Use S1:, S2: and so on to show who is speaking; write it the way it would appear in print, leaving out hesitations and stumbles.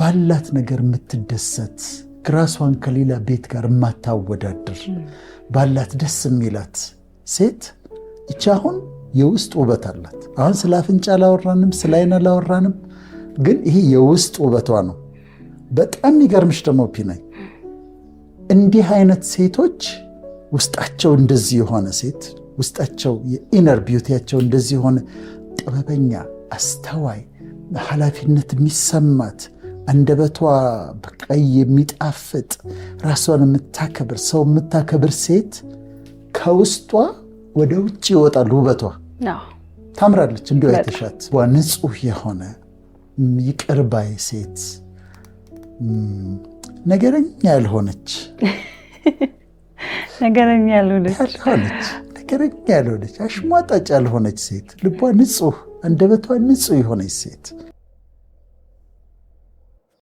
S1: ባላት ነገር የምትደሰት፣ ራሷን ከሌላ ቤት ጋር የማታወዳድር፣ ባላት ደስ የሚላት ሴት ይቺ አሁን የውስጥ ውበት አላት። አሁን ስለ አፍንጫ አላወራንም፣ ስለ አይን አላወራንም፣ ግን ይሄ የውስጥ ውበቷ ነው። በጣም የሚገርምሽ ደግሞ ፒናይ፣ እንዲህ አይነት ሴቶች፣ ውስጣቸው እንደዚህ የሆነ ሴት፣ ውስጣቸው የ inner beauty ያቸው እንደዚህ የሆነ፣ ጥበበኛ፣ አስተዋይ፣ ኃላፊነት የሚሰማት፣ አንደበቷ በቀይ የሚጣፍጥ፣ ራሷን የምታከብር፣ ሰው የምታከብር ሴት ከውስጧ ወደ ውጭ ይወጣል ውበቷ። ታምራለች። እንዲሁ አይተሻት ንጹህ የሆነ፣ ይቅር ባይ ሴት፣ ነገረኛ ያልሆነች።
S2: ነገረኛ ያልሆነች።
S1: ያልሆነች፣ ነገረኛ ያልሆነች፣ አሽሟጣጭ ያልሆነች ሴት፣ ልቧ ንጹህ፣ አንደበቷ ንጹህ የሆነች ሴት።